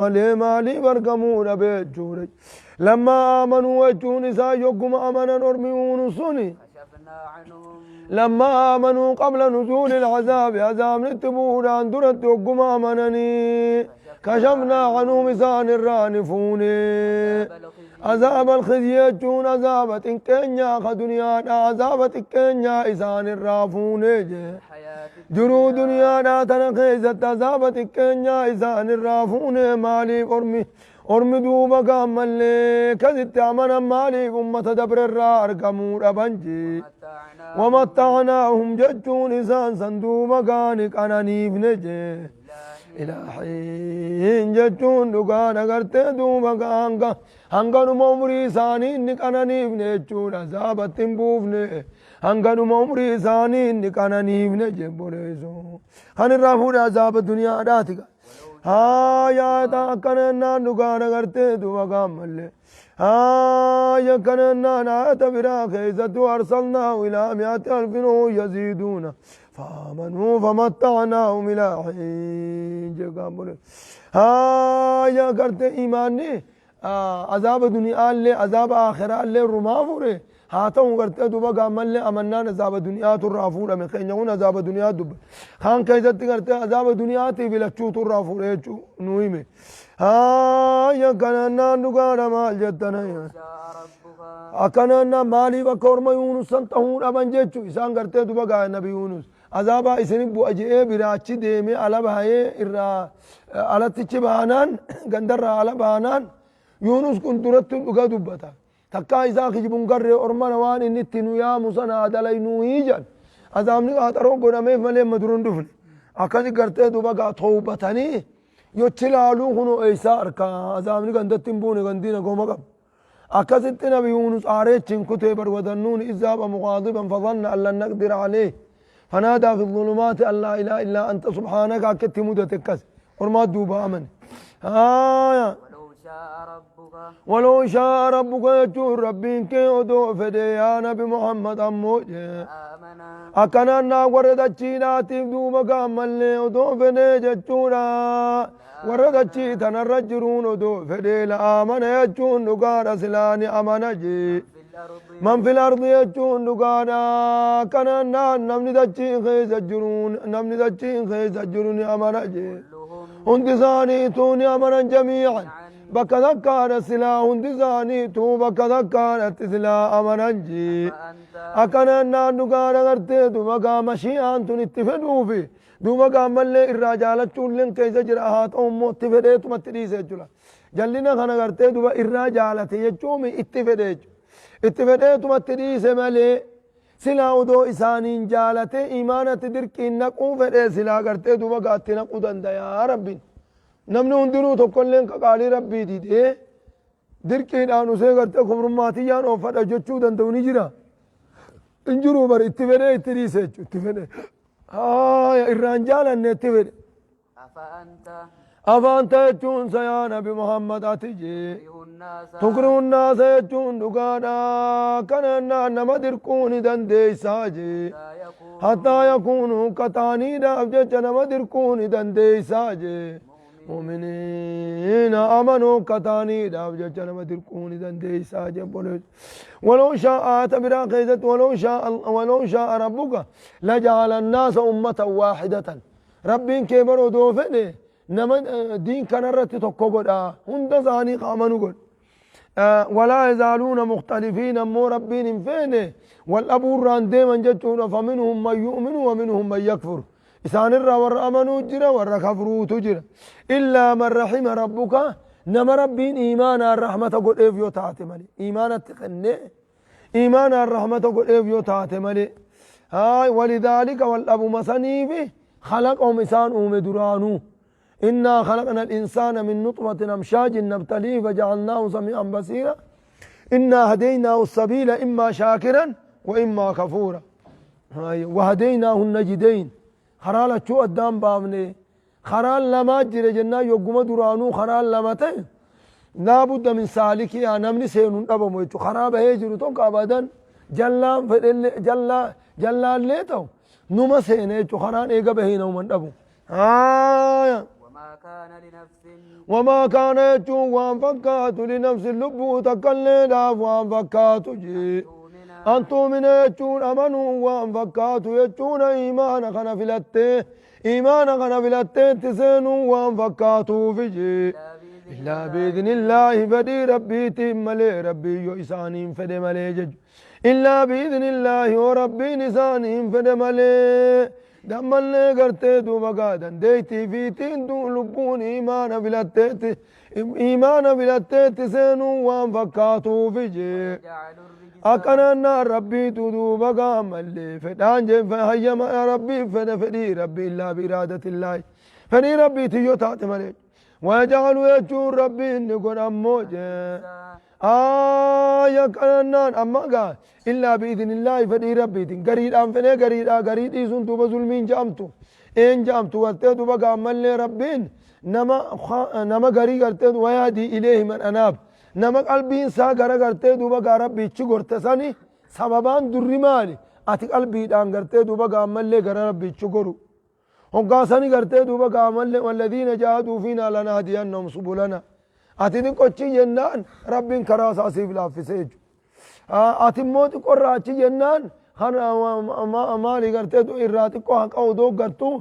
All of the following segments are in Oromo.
Malee maaliif argamuu dhabe jechuudha. Lammaa aamanuu jechuun isaa yogguma amanan ormi Yuunus suni. كشفنا عنهم. Lammaa aamanuu qabla nuzuuli al'azaabi, azaabni itti bu'uudhaan duratti yogguma amananii, kashafnaa anhum, isaan irraa ni fuune. عذاب الخزي. Azaaba alkhizyi jechuun azaaba xiqqeenyaa ka duniyaadha, azaaba xiqqeenyaa isaan irraa fuune jee. الحياة Jiruu الدنيا. Duniyaadhaa tana keessatti azaaba xiqqeenyaa isaan irraa fuune. Maaliif ormi duuba gaammallee kasitti amanan maaliif ummata dabre irraa argamuu dhaban jee. ومتعناهم. ومتعناهم jechuun isaan san duuba gaani qananiifne jee. إلى إلى حين jechuun dhugaan agartee duuba hanga hanganuma umrii isaanii inni qananiifne jechuudha. Azaabatti hin buufne, hanganuma umrii isaanii inni qananiifne jebboleessu kan irraa fuudhe azaaba duniyaadhaati. ولو شاء haa yaata ربك akkana jennaan dhugaan agartee duuba gaammallee haa akkana jennaan ayata biraa keessattu أرسلناه إلى مائة ألف أو يزيدون فآمنوا فمتعناهم إلى حين جاء. haa yaa gartee imaanni azaaba duniyaallee azaaba aakhiraallee rumaa fure haa ta'u gartee duuba gaammallee amannaan azaaba duniyaatu irraa fuudhame. Keenya kun azaaba duniyaa dubba kaan keessatti gartee azaaba duniyaatii filachuutu irraa fuudhe jechuu nu hime. Haa yakkanannaan dhugaadha maal jettana? ولو شاء ربك. Akkanannaan maaliif akka orma Yuunus san tahuu dhaban jechu. Isaan gartee duba gaa nabi Yuunus azaabaa isini bu'a je'ee biraachi deemee ala bahee irraa alattichi baanaan, gandarraa ala baanaan, Yuunus kun duratti dhuga dubbata, takkaa isaa kijibun garree ormana waan inni itti nu yaamu sana dalaynuu hiijan azaabni qaaxaroo godhameef malee amma duran dhufne. Akkasi gartee duba gaa towbatanii yochi laaluu kunoo eeysaa arkaa azaabni gandatti hin buune, gandiina goma qaba. Akkasitti nabi Yuunus aareechin kutee bar. وذا النون إذ ذهب مغاضبا فظن أن لن نقدر عليه فنادى في الظلمات أن لا إله إلا أنت سبحانك. Akkatti mudate akkas ormaa duuba amane آية. ولو شاء ربك. ولو شاء ربك jechuun rabbiin kee odoo fedhe yaa nabi Muhammad ammoo jee. آمن. Akkanaan naa warra dachiidhaatiif duuba gaammallee odoo fedhe jechuudha, warra dachii tanarra jiruun odoo fedhe, لآمن jechuun dhugaadha silaani amana jee. في الأرض. من في الأرض jechuun dhugaadha akkanaan naan namni dachii keessa jiruun, namni dachii keessa jiru ni amana jee. كلهم. Hundi isaaniituu ni amanan جميعا bakka takkaadha, silaa hundi isaaniituu bakka takkaadhatti silaa amanan jee. أفأنت. Akkanaan naan dhugaadha gartee duuba gaa mashi'aan tun itti fedhuufi duuba gaammallee irraa jaalachuulleen keessa jira. Haa ta'u immoo itti fedheetumatti dhiise jechuudha. Jallina kana gartee duuba irraa jaalate jechuun itti fedhe jechuudha, itti fedheetumatti dhiise malee silaa odoo isaaniin jaalate imaanatti dirqiin naquu fedhe silaa gartee duuba gaatti naquu danda'a rabbiin. Namni hundinuu tokkolleen qaqaalii rabbii didee dirqiidhaan usee gartee kufrummaatiyyaan oofadha jechuu danda'u ni jira? Hin jiru bar. Itti fedhee itti dhiise jechuudha, itti fedhe haaya irraan jaalanne, itti fedhe. أفأنت. أفأنت jechuun sa yaa nabi Muhammad ati jee. تكره الناس. تكره الناس jechuun dhugaadha kanannaan nama dirquu ni dandeeysaa jee. حتى يكونوا. حتى يكونوا kataaniidhaaf jecha nama dirquu ni dandeeysaa jee. مؤمنين amanuu kataaniidhaaf jecha nama dirquu ni dandeeysaa jee bolees. ولو شاء تبرا خيزت ولو شاء ولو شاء ربك لجعل الناس أمة واحدة. Rabbiin kee baroo odoo fedhe nama diin kanarratti tokko godha, hunda isaanii qaamanu godha. ولا يزالون مختلفين ammoo rabbiin hin feene wal dhabuurraan deeman jechuudha. فمنهم من يؤمن ومنهم من يكفر. Isaanirraa warra amanuu jira, warra kafruutu jira. إلا من رحم ربك, nama rabbiin iimaanaan rahmata godheef yoo taate malee, iimaanatti kennee iimaanaan rahmata godheef yoo taate malee. Haay ولذلك wal dhabuma saniifi خلقهم isaan uume duraanuu. إنا خلقنا الإنسان من نطفة أمشاج نبتليه فجعلناه سميعا بصيرا إنا هديناه السبيل إما شاكرا وإما كفورا. هاي وهديناه النجدين karaa lachuu addaan baafne. Karaan lamaa jira jennaan yogguma duraanuu karaan lama ta'e لا بد من سالك yaa namni seenuun dhabamu jechuudha. Karaa bahee jiru tokko abadan jallaan fedhellee jallaa jallaallee ta'u numa seene jechuudha. Karaan eega bahee nama hin dhabu. Haaya. وما كان لنفس Wamaa kaana jechuun waan fakkaatu linafsi lubbuu takkalleedhaaf waan fakkaatu jee. تؤمن An tu'mina jechuun amanuun waan fakkaatu jechuun iimaana kana filattee iimaana kana filattee itti seenuun waan fakkaatuufi jee. إلا Illaa بإذن biidhnillaahi fedhii rabbiitiin malee rabbii yoo isaaniin fedhe malee jechu. Illaa biidhnillaahi yoo rabbiin isaaniin fedhe malee. Dammallee gartee duuba gaa dandeettii fiitiin lubbuun iimaana filatteetti iimaana filatteetti seenuun waan fakkaatuufi jee. ويجعل الرجس Akkanannaan rabbiitu duuba gaa mallee fedhaan jee hayyama rabbii fedhe fedhii rabbii illaa biiraadatillaahi fedhii rabbiitiin yoo taate malee. Wayajaalu jechuun rabbiin ni godhammoo jee. Aaya kanannaan amma gaa illaa biidhnillaahi fedhii rabbiitiin gariidhaan fedhee gariidhaa garii dhiisuun duuba zulmiin je'amtu een je'amtu gartee duuba gaa ammallee rabbiin nama garii gartee wayaadii ileehi man anaab nama qalbiin isaa gara gartee duuba gaa rabbiichi gorte sani sababaan durri maali ati qalbiidhaan gartee duuba gaa ammallee gara rabbiichi goru hoggaasani gartee duuba gaa ammallee walladhiina jaahaduu fiinaa lanahdiyannahum subulana ati xiqqochi jennaan rabbiin karaa isaa siif laaffise jechuudha. Ati immoo xiqqorraa achi jennaan maali gartee irraa xiqqoo haqa odoo gartuu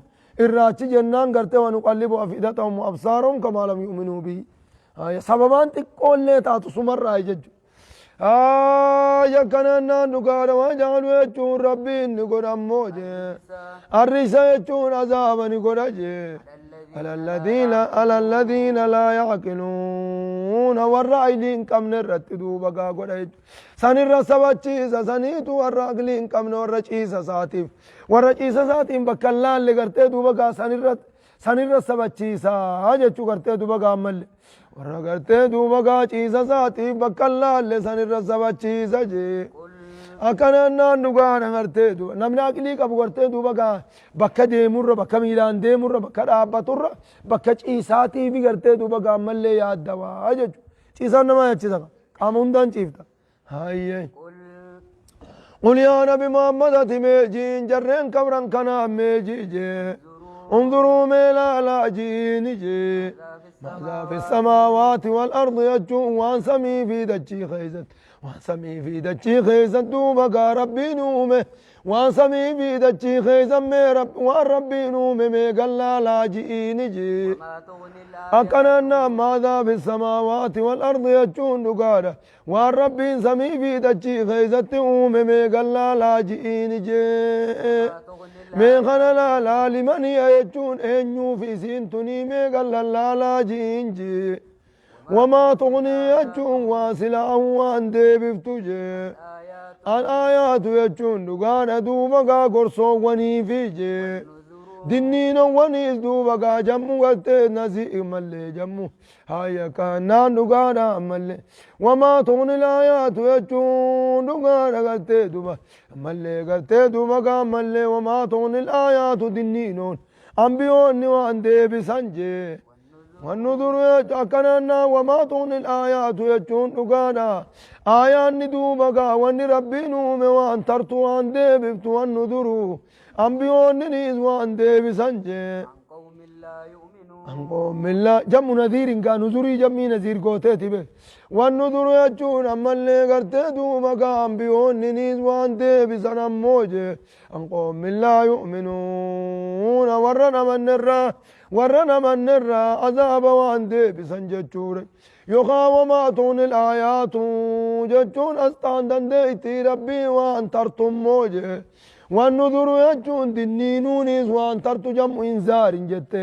irraa achi jennaan gartee wanuqallibu afidatahum wa absaarahum kamaa lam yu'minuu bihi. Sababaan xiqqoollee taatu sumarraa jechuudha. Yakkanannaan dhugaadha waan jaalu jechuun rabbiin ni godhammoo jee. Arrisa jechuun azaaba ni godha jee. على على الذين الذين لا على الذين لا يعقلون warra aqlii hin qabne irratti duuba gaa godha jechuudha. Sanirra sabachiisa saniitu warra aqlii hin qabne warra ciisa isaatiif warra ciisa isaatiin bakka hin laalle gartee duuba gaa sanirra sabachiisa jechuu gartee duuba gaa ammallee warra gartee duuba gaa ciisa isaatiif bakka hin laalle sanirra sabachiisa jee. قل Akkanannaan dhugaadha gartee duuba namni aqlii qabu gartee duuba gaa bakka deemurra bakka miilaan deemurra bakka dhaabbaturra bakka ciisaatii fi gartee duuba gaa ammallee yaaddawaa jechuudha. Ciisaan nama yaachisa qaama hundaan ciifta. Hayyee. قل قل يا نبي محمد ati meejiin jarreen kabran kanaa meejii jee. انظروا mee laalaa jiini jee. ماذا في ماذا في السماوات والأرض jechuun waan samii fi dachii keessatti waan samii fi dachii keessatti duuba gaa rabbiin uume waan samii fi dachii keessatti mee waan rabbiin uume mee gallaalaa ji'iini jee. وما تغني الآيات Akkanannaan ماذا في السماوات والأرض jechuun dhugaadha waan rabbiin samii fi dachii keessatti uume mee gallaalaa ji'iini jee. وما تغني Mee الآيات kana laalaa limaniya jechuun eenyuuf isiin tunii mee gallallaalaa ji'iin jee. Wamaa tuqnii jechuun waa sila'an waan deebiftu jee. الآيات Al-aayaatu jechuun dhugaadha duuba gaa gorsoowwaniifi jee. والنذر Dinniinowwaniis duuba gaa jammu gartee nasii mallee jammu haya kanaan dhugaadha ammallee wamaa tuqni laayaatu jechuun dhugaadha gartee duuba ammallee gartee duuba gaa ammallee wamaa tuqni laayaatu dinniinoon ambiyoonni waan deebisan jee. والنذر والنذر akkanannaa wamaa tuqni laayaatu jechuun dhugaadha aayaanni duuba gaa wanni rabbiin uume waan tartu waan deebiftu wannuduru ambiyoonniniis waan deebisan jee. عن قوم لا يؤمنون An qoommillaa jammu nadhiirin gaa nuzurii jammii nadhiir gooteeti be wannuduru jechuun ammallee gartee duuba gaa ambiyoonniniis waan deebisan ammoo jee an qoommillaa yu'minuuna warra namannerraa warra namannerraa azaaba waan deebisan jechuudha yookaan wamaa tuqni laayaatu jechuun asxaan dandeettii rabbii waan tartummoo jee والنذر jechuun dinniinuunis waan tartu jammu inzaarin jette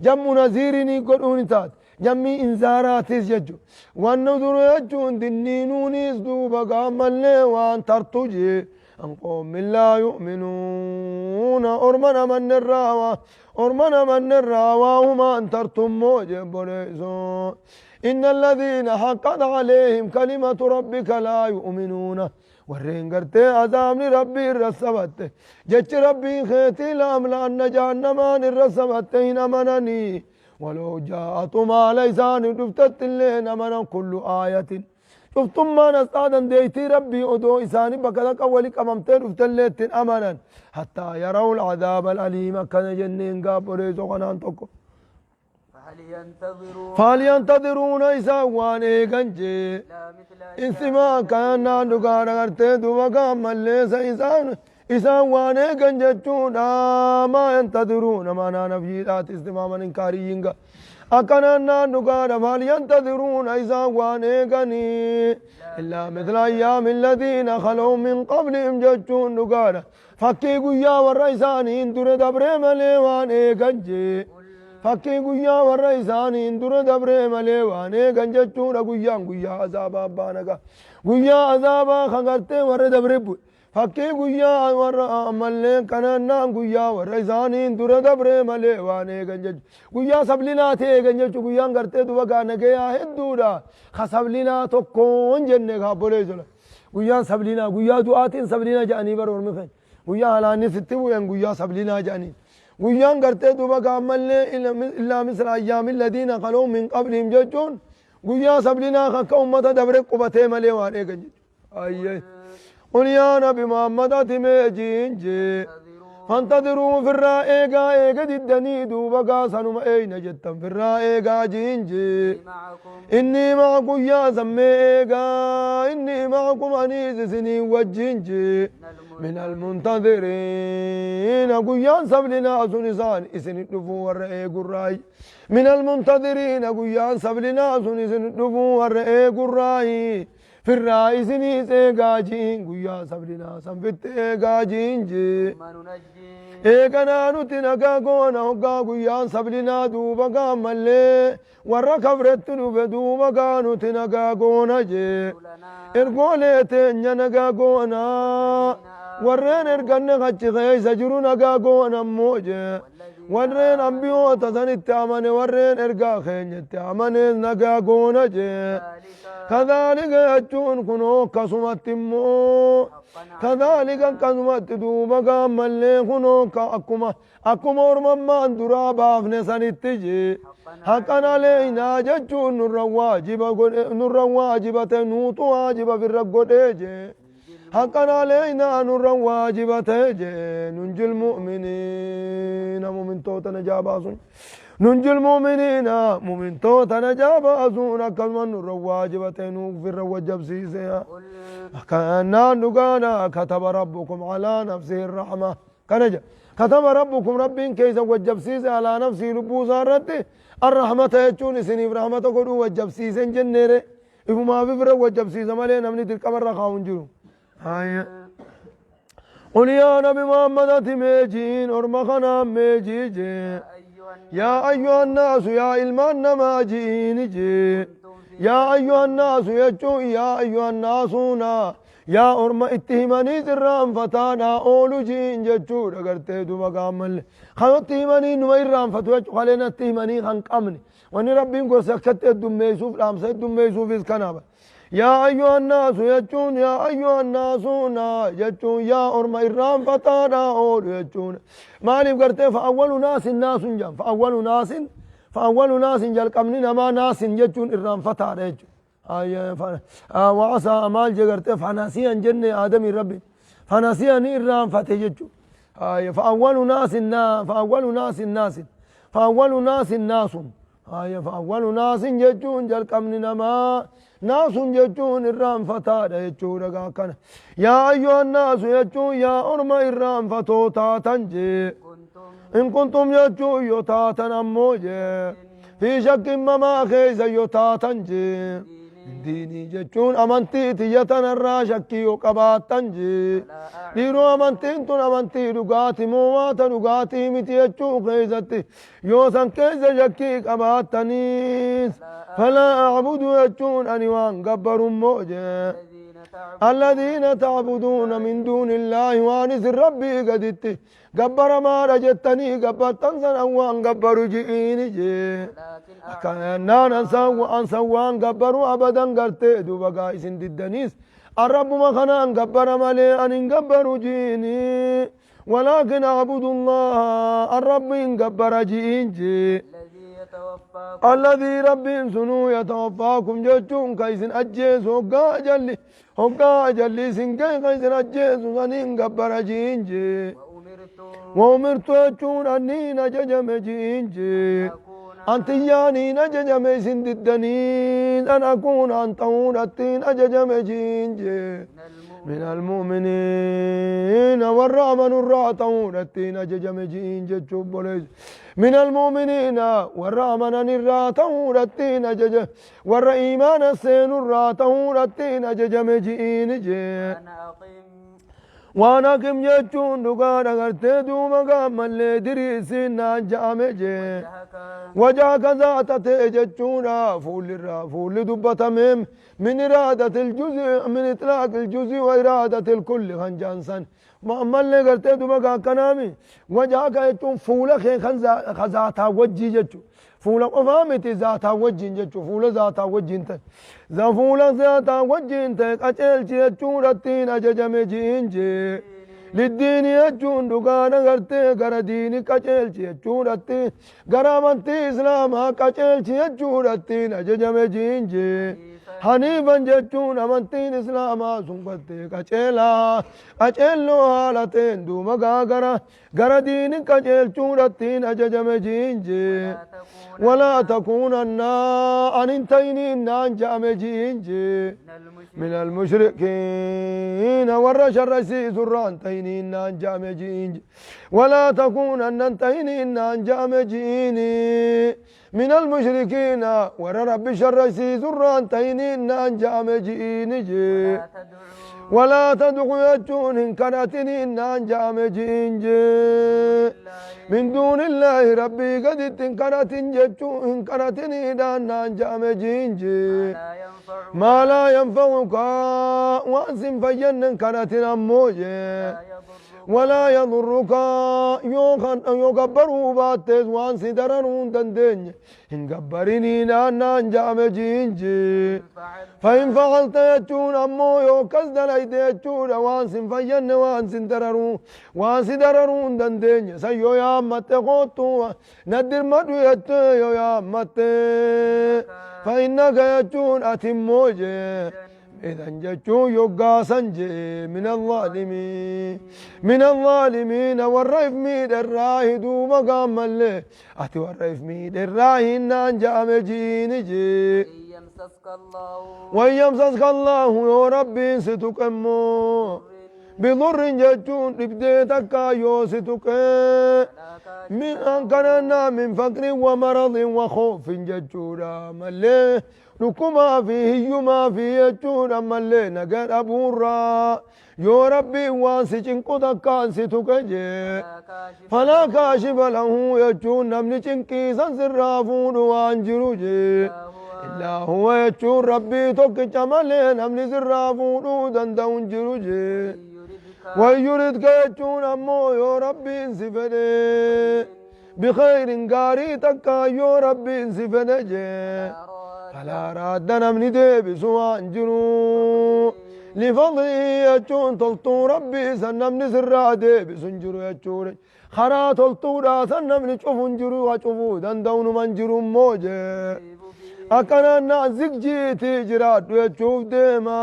jammu naziirinii godhuuni taate jammii inzaaraatis jechu والنذر jechuun dinniinuunis duuba gaammallee waan tartu jee an qoomin laa yu'minuuna orma namannerraa orma namannerraa waa humaan tartummoo jee boleessoo إن الذين حقت عليهم كلمة ربك لا يؤمنون warreen gartee azaabni rabbii irra sabatte jechi rabbii keetii laamlaanna jahannamaan irra sabatte hin amananii waloo jaa'atu maala isaanii dhuftetti illee hin amanan kullu aayatin dhuftummaan asxaa dandeeytii rabbii odoo isaanii bakka takka wali qabamtee dhuftellee ittiin amanan hattaa yarawu alcadaaba alaliim akkana jenneen gaabboleeso kanaan tokko. فهل ينتظرون فهل ينتظرون isaan waan eegan jee. إلا مثل أيام Istimaa kanaan dhugaadha gartee duuba gaammalleessa isaan waan eegan jechuudha. Maa yantadiruuna maanaa nafyiidhaati istimaaman inkaariyyiinga. Akkanaan naan dhugaadha maal yantadiruuna isaan waan eeganii. Illaa mithla ayyaami alladhiina khalaw min qablihim jechuun dhugaadha. Fakkii guyyaa warra isaaniin dura dabree malee waan eegan jee. Fakkii guyyaa warra isaaniin dura dabree malee waan eegan jechuudha. Guyyaan guyyaa azaabaa abbaa nagaa. Guyyaa azaabaa kan gartee warra dabree bu'e. Fakkii guyyaa warra ammallee kanannaan guyyaa warra isaaniin dura dabree malee waan eegan jechuudha. Guyyaa sablinaa ta'e eegan jechuudha. Guyyaan gartee duba gaa nagayaa hedduudha. Ka sablinaa tokkoon jenne kaabbolee jira. Guyyaan sablinaa guyyaa du'aatiin sablinaa jedhanii bara ormi keenya. Guyyaa halaanni sitti bu'een guyyaa sablinaa jedhanii. Guyyaan gartee duba gaa ammallee illaa misra ayyaami ladiina kaloo min qablihim jechuun guyyaa sablinaa kan akka ummata dabre qubatee malee waan eegan jechuudha. Ayyee. قل يا نبي محمد أتمي جي فانتظروا في الرائقة إيقا ددني دوبا قاسنما أين جتا في الرائقة جينجي معكم إني معكم يا سمي إيقا إني معكم أنيس سنين وجينجي من من المنتظرين المنتظرين قيان سبلنا سنسان إسن الدفو والرئيق الرأي من المنتظرين قيان سبلنا سنسن الدفو والرئيق الرأي في الرأي سنيس إيقاجين قيان سبلنا سنفت إيقاجين جي ثم ننجي eeganaa nuti nagaa goona hoggaa guyyaan sablinaa duuba gaammallee warra kabretti dhufe duuba gaa nuti nagaa goona jee رسلنا ergoolee teenya nagaa goona warreen erganne achi keessa jiru nagaa goona ammoo jee warreen ambiyoota sanitti amane warreen ergaa keenyatti amanees nagaa goona jee ذلك كذلك jechuun kunoo akkasumatti immoo حقا كذلك akkasumatti duuba gaammallee kunoo ka akkuma akkuma ormammaan duraa baafne sanitti jee حقا haqqan aleeynaa jechuun nurra waajiba godhe nurra waajiba ta'e nuutu waajiba firra godhee jee haqqan aleeynaa nurra waajiba ta'e jee nunjil mu'miniina mu'mintoota najaa baasun nunjil mu'miniina mu'mintoota najaa baasuun akkasuma nurra waajiba ta'e nuuf firra wajjabsiise قل كأنان نقانا كتب ربكم على نفسه الرحمة كنجا كتب ربكم رب كيس وجب سيس على نفسه لبوسا رتي الرحمة يجون سنيف رحمة قدو وجب سيس جنيري إفو ما في فرق وجب سيس مالي نمني تلك مرة خاون جرو هاي قل يا نبي محمد أتميجين أرمخنا ميجي يا أيها يا أيها الناس يا علمان ما جيني جي كنتم في يا أيها الناس يجو يا أيها الناس نا يا أرم اتهمني سرام فتانا أولو جين جچو رغرته دوبا قامل خانو اتهمني نما إرام فتو يجو خلينا اتهمني خان قامني واني ربين قول سكت الدم يسوف لام سيد دم يسوف إذ كنابا يا أيها الناس يجون يا أيها الناس نا يجون يا أرم إرام فتانا أولو يجون مالي قرته فأول ناس ناس جام فأول ناس فأول ناس جلقمني نما ناس يجون إرام فتانا يجون آية وعسى أمال جغرته فناسيا جنة آدم ربي فناسيا إرام فتججو آية فأول ناس نا فأول ناس ناس فأول ناس ناس آية فأول ناس ججون جلقمني نما ناس ججون إرام فتا يجو رغا يا أيها الناس يجون يا أرم إرام فتوتا تنجي كنتم إن كنتم يجو يوتا أموجي في شك مما خيز يوتا تنجي ديني jechuun amantii tiyya tanarraa shakkii yoo qabaattan jee dhiiroo amantiin tun amantii dhugaati moo waata dhugaatii miti jechuu keessatti yoo san keessa shakkii qabaattaniis falaa acbudu jechuun ani waan gabbarummoo jee الذين تعبدون الذين تعبدون من دون الله وانس ربي قدت جبر ما رجتني جبرتن سن وان جبر جئيني جي ولكن أعبد كأننا ننسى وأنسى وان جبروا أبدا قرت دوبا قايس ددنيس الرب ما خنا أن جبر مالي أن جبر جيني ولكن أعبد الله الرب إن جبر جئين جي الذي يتوفاكم الذي رب سنو يتوفاكم جتون كيسن أجيس هقا جلي هقا جلي سنكي كيسن أجيس سنين جبر جين جي وأمرت وأمرت أجون أني نججم جين جي أكون Antiyyaaniin ajajame isin diddaniin an akuuna an ta'uudhattiin ajajame jiin jee. من من المؤمنين warra amanurraa ta'uudhattiin ajajame jiin jechuu obboleessu. من المؤمنين warra amananirraa ta'uudhattiin ajaja warra iimaana seenurraa ta'uudhattiin ajajame ji'iin jee. وأن أقم Waan hakim jechuun dhugaadha gartee duuba gaammallee diriirsiin naan ja'ame jee. وجهك وجهك ذات تيجتشونا فول الرا فول دبتميم من إرادة الجزء من إطلاق الجزء وإرادة الكل خنجانسان ما أما اللي قلت دبك كنامي وجهك يتون فول خي خزاتا وجي جتشو فول قفامتي ذاتا وجي جتشو فول ذاتا وجي انت ذا فول ذاتا وجي انت قتل جتشو رتين أججم جين جي للدين jechuun dhugaana gartee gara diini qaceelchi jechuudhatti gara amantii islaamaa qaceelchi jechuudhattiin ajajame jiin jee haniifan jechuun amantiin islaamaa sun gartee qaceelaa qaceelloo haala ta'een duuba gaa gara gara diini qaceelchuudhattiin ajajame jiin jee ولا walaa تكونن takuunannaa an hin tayiniin naan je'ame jiin jee من من المشركين المشركين ور شر سيسر تينين أنجام جين ولا تكونن تينين أنجام جيني من المشركين ور رب شر سيسر تينين أنجام جيني جي ولا تدعو ولا تدعو يجون إن كانتنين أنجام جين جي من دون الله ربي قد إن جتون إن كانتني دان أنجام جين جي ما لا ينفعك ما لا ينفعك وانس فين كانت أموجه ولا يضرك ولا يضرك يكبروا باتز وانس دررون دندن إن كبرني نانا جام جينجي إن فعلت فإن فعلت يجون أمو يوكز دليت يجون وانس فين وانس دررون وانس دررون دندن سيو يا مت قوتو ندر مدو يتيو يا مت فإنك يجون أتموجه إذا جتشو يقاسا جي من الظالمين من الظالمين والريف ميد الراهد ومقام اللي أتي والريف ميد الراهن نانجا مجين جي إن يمسسك الله وإن يمسسك الله يا ربي ستكمو بضر جتشون نبديتك يو ستك فلا كاشف من أنكرنا من فقر ومرض وخوف جتشورا ملي نكما فيه يما فيه جتشورا ملي نقر أبورا يا ربي وانسي چنكو تكان ستكجي فلا كاشف فلا كاشف له يجون نمني چنكي سنسرافون وانجروجي إلا هو إلا هو يجون ربي توك جمالي نمني سرافون دندون جروجي وإن يردك ويردك يجون أمو يا ربي انسفني بخير قاري تكا يا ربي انسفني جي. فلا راد فلا راد نمني ديبي سوى انجرو لفضله يجون تلتو ربي سنمني سرا ديبي سنجرو يجون خرا تلتو را سنمني شوف انجرو وشوفو دندون منجرو موجه يصيب به akkana zigjiitii jiraadhu jechuuf deema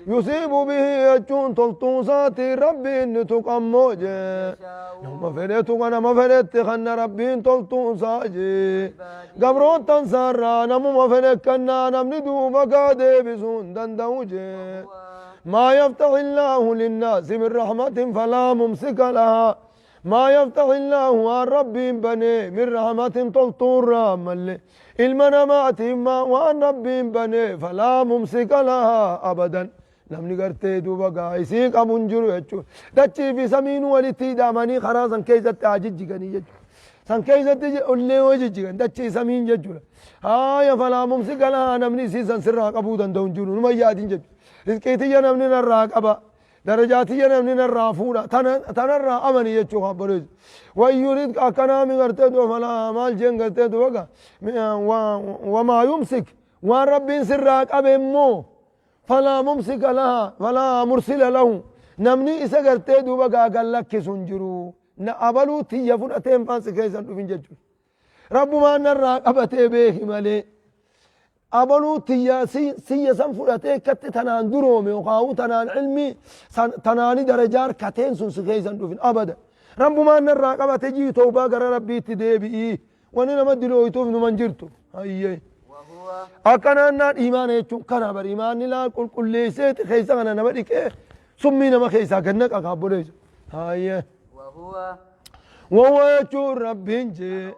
yusiibu bihi jechuun toltuu isaatiin rabbiin ni tuqammoo jee يشاء nama fedhe tuqa nama fedhetti kanna rabbiin toltuu isaa jee gabroottan isaarraa namuma fedhe kennaa namni duuba gaa deebisuu hin danda'u jee هو ما يفتح الله للناس من رحمة فلا ممسك لها ما يفتح الله عن ربي بني من رحمة تلطور ملي المنامات ما وعن ربي بني فلا ممسك لها أبدا namni gartee duuba gaa isii qabu hin jiru jechuudha. Dachii fi samiin walitti hidhamanii karaa san keessatti haa jijjiganii jechuudha. San keessatti ollee hoo jijjigan dachii samiin jechuudha. Haaya falaa mumsika lahaa namni isii san sirraa qabuu danda'u hin jiru numa yaadin jechuudha. Rizqiitiyya namni narraa qaba. Darajaatiyya namni narraa fuudha. Tanarraa amani jechuu abboleessu. Wayyurid akkanaami gartee duuba falaa maal jeen gartee duuba gaa wamaa yumsik waan rabbiin sirraa qabe immoo فلا ممسك لها فلا مرسل له نمني إسا قرتي دوبا قاقل لك سنجرو نأبلو تيا فرأتين فانس كيسان دوفين ججو رب ما نرى قبتي بيه مالي أبلو تيا سي سي سن فرأتي كت تنان درومي وقاو تنان علمي تناني درجار كتين سن سكيسان دوفين أبدا رب ما نرى قبتي جي توبا قرى ربي تديبي Wanni nama dilooytuuf numan jirtu. Hayyee. وهو Akkanaannaan imaana jechuun kana bar imaanni laa qulqulleesseeti keessa kana nama dhiqee summii nama keessaa gad naqa kaabboleessu. Hayyee. وهو Wahuwa jechuun Rabbiin jee.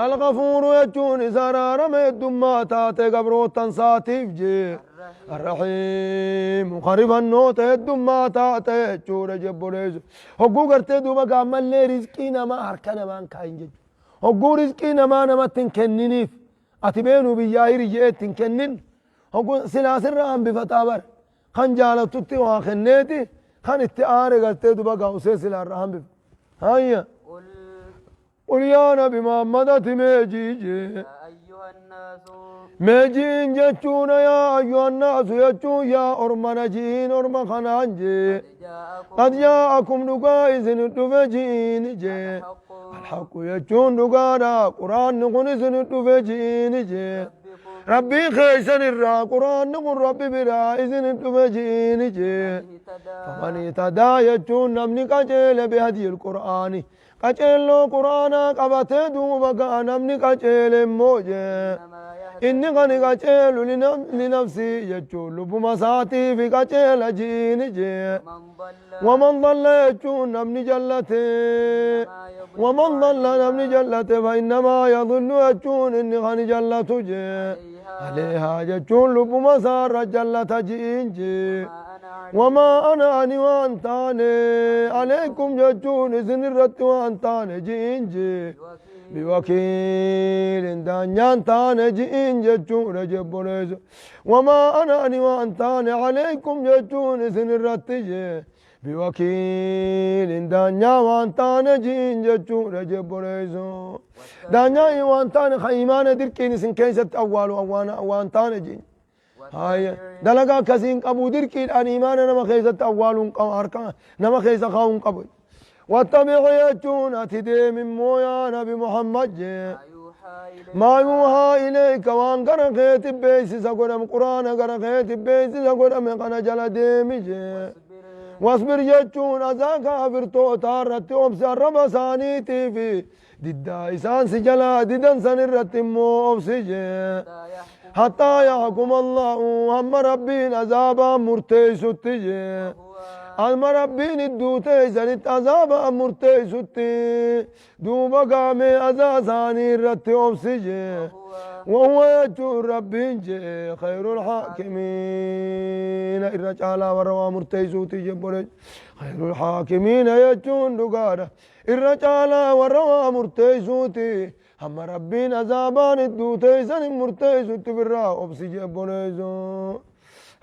الغفور Alghafuuru jechuun isa araarama heddummaa taate gabroottan saatiif jee. الرحيم Arrahiimu karifannoota heddummaa taate jechuudha jebboleessu. Hogguu gartee duuba gaammallee rizqii namaa harka namaan kaayin jechuudha. Hogguu rizqii namaa namatti hin kenniniif ati beenuu biyyaa hiriyyee itti hin kennin. Hogguu silaa sirra hambifataa bara. Kan jaalattutti waa kenneeti kan itti aare gartee duuba gaa'usee silaa irra hambifa. Hayya. قل Qul yaa nabi Muhammad ati meejii jee. يا أيها الناس Meejiin jechuun yaa ayyuhannaasu jechuun yaa orma najiin orma kanaan jee. قد جاءكم Qad jaa'akum dhugaa isin dhufe ji'iin jee. الحق Alhaqu jechuun dhugaadha. Quraanni kun isin dhufe ji'iin jee. ربكم Rabbii keessan irraa quraanni kun rabbi biraa isin dhufe ji'iin jee. اهتدى Faman ihtadaa jechuun namni qajeele bihadiyil qur'aani. Qajeelloo quraanaa qabatee duuba ga'a namni qajeele immoo jee. إنما يهتدي Inni kan qajeelu linafsii jechuun lubbuma isaatiif qajeela ji'iin jee. ومن ضل Waman dalla jechuun namni jallate. إنما يضل Waman dalla namni عليها jallate fa'innamaa yadullu jechuun inni kan jallatu jee. عليها Aleehaa jechuun lubbuma isaarra jallata ji'iin jee. وما أنا عليكم Wamaa ana ani waan taane aleekum jechuun isin irratti waan taane ji'iin jee. بوكيل بوكيل دانيان تاني جئين جتون جبونيز وما أنا أني وأن تاني عليكم جتون سن الرتجي بوكيل دانيا وأن تاني جئين جتون جبونيز دانيا وأن تاني خيمان دركين سن كيسة أول وأنا وأن تاني جئين هاي دلقا كسين قبو دركين أن إيمان نما خيسة أول أركان نما خيسة خاون قبو واتبع يجون أتدي من مويا نبي محمد جي. ما يوحى إليك ما يوحى إليك وان قرأ خيت بيسي سقرم قرآن قرأ خيت بيسي سقرم قنا جل ديمي جي. واصبر واصبر جتون أذا كافر تو تارت أبس الرب سانيتي في ددا إسان سجلا ددن سن الرتمو أبسي جي. حتى يحكم حتى يحكم الله هم ربين عذابا مرتيسوتي جي. وهو Alma rabbiin idduu teessanitti azaaba murteessutti duuba gaamee azaa isaanii irratti obsi jee. وهو Wahuwa jechuun rabbiin jee khayrul haakimiina irra caalaa warra waa murteessuuti jebbole. Khayrul haakimiina jechuun dhugaadha. Irra caalaa warra waa murteessuuti. Hamma rabbiin azaabaan idduu teessani murteessutti birraa obsi jebboleessu.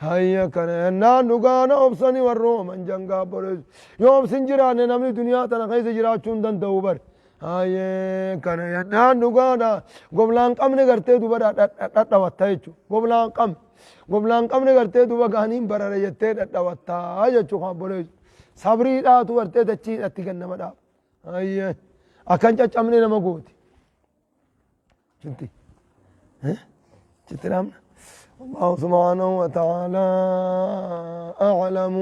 Hayya kana ennaan dhugaana obsani warrooman jangaa boleessu. Yoo obsin jiraanne namni duniyaa tana keessa jiraachuu hin danda'u bar. Hayyee kana ennaan dhugaana goblaan qabne gartee duba dhadhawatta jechuudha. Goblaan qabne goblaan qabne gartee duba gaaniin barara jettee dhadhawattaa jechuudha kan boleessu. Sabriidhaatu gartee dachiidhatti gannama dhaaba. Hayyee akkan caccabne nama gooti. Cinti. Cinti dhaabna. الله سبحانه وتعالى أعلم.